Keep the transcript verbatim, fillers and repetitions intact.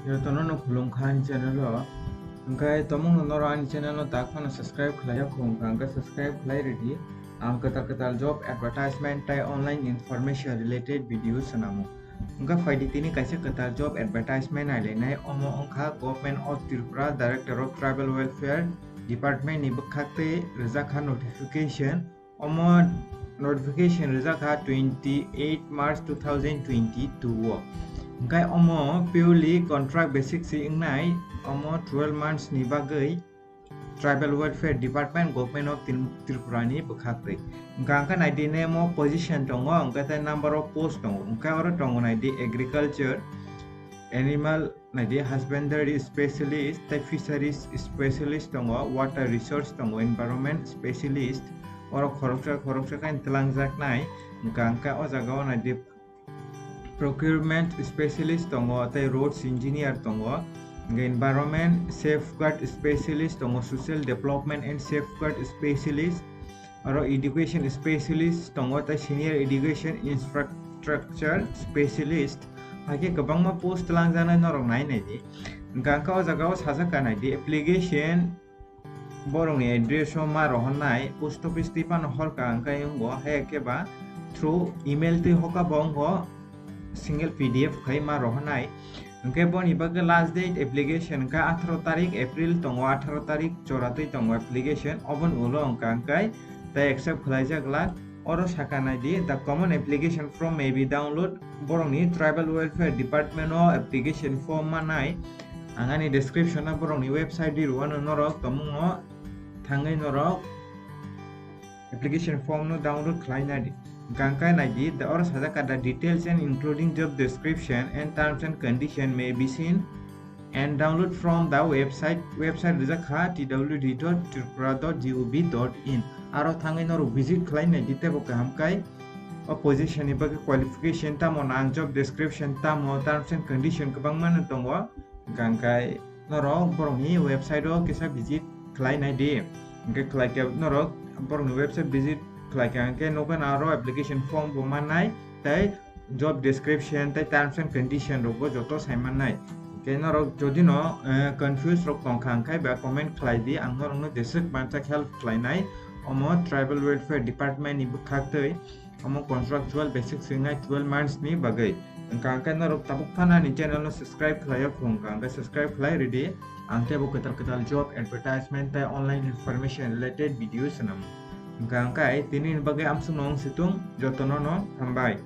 Jotono no khulumkha ani channel o. Hwnkhe tomungno norok ani channel no tak phano subscribe khlaiya khung kha, hwnkhe subscribe khlai rwdi. Ang kwtal kwtal job advertisement tai online information related video swnamo. Hwnkhe phaidi tini kaisa kwtal job advertisement nailainai, omo wngkha Government of Tripura, Director of Tribal Welfare Department ni bwkhak tei rwjakha notification. Omo notification rwjakha twenty eight March two thousand twenty two o. Hwnkhe omo purely contract basis se wngnai, omo twelve months ni bagwi Tribal Welfare Department, Government of Tri-, Tripura ni bwkhak twi. Hwnkhe ang khe naidi nemo position tongo, hwnkhe tei number of post tongo. Hwnkhe oro tongo naidi agriculture, animal naidi husbandry specialist, tei fisheries specialist tongo, water resource tongo, environment specialist, oro khoroksa khoroksa khe twlangjaknai. Hwnkhe ang khe o jaga o naidi procurement specialist tongo, tei roads engineer tongo, hwnkhe environment safeguard specialist tongo, social development and safeguard specialist, oro education specialist tongo, tei senior education infrastructure specialist, hai khe kwbangma post twlangjaknai norok nai naidi. Hwnkhe ang khe o jaga o sajak kha naidi, application borokni address o ma rohornai, post office twi phano horkha hwnkhe wngo, hai khe ba through email twi hoka bo wngo, single P D F khai ma rohornai. Hwnkhe boni bagwi last date application hwnkhe atharo tarik April tongo, atharo tarik chora twi tongo application, oboni ulo hwnkha hwnkhe tei accept khlaijak glak. Oro sakha naidi, the common application form may be download, borokni Tribal Welfare Department o application form manai. Ang ani description o borokni website di rwano norok tomung o thangwi norok application form no download khlai nai di. Hwnkhe naidi, the oro sajak kha, the details and including job description and terms and condition may be seen and download from the website, website rijak kha T W D dot tripura dot gov dot in. Aro thangwi norok visit khlai nai di, teibo kaham khai o position ni bagwi qualification tamo nang, job description tamo, terms and condition kwbangma no tongo. Hwnkhe norok borokni website o kisa visit khlai nai di. Hwnkhe khlai khe norok borokni website visit khlai kha hwnkhe nokha na aro application form bo mannai tei job description tei terms and condition rok bo joto sai mannai. Hwnkhe norok jodi no, eh, confuse rok tong kha hwnkhe ba comment khlai di, ang norok no jeswk mansak help khlai nai. Omo Tribal Welfare Department ni bwkhak twi omo contractual basis se wngnai twelve months ni bagwi. Hwnkha hwnkhe norok tabuk phano ani channel no subscribe khlai ya khung, hwnkha hwnkhe subscribe khlai rwdi. Ang teibo kwtal kwtal job advertisement tei online information related video swnam. Hwnkha hwnkhe tini ni bagwi amsuk no wng situng, jotono no hambai.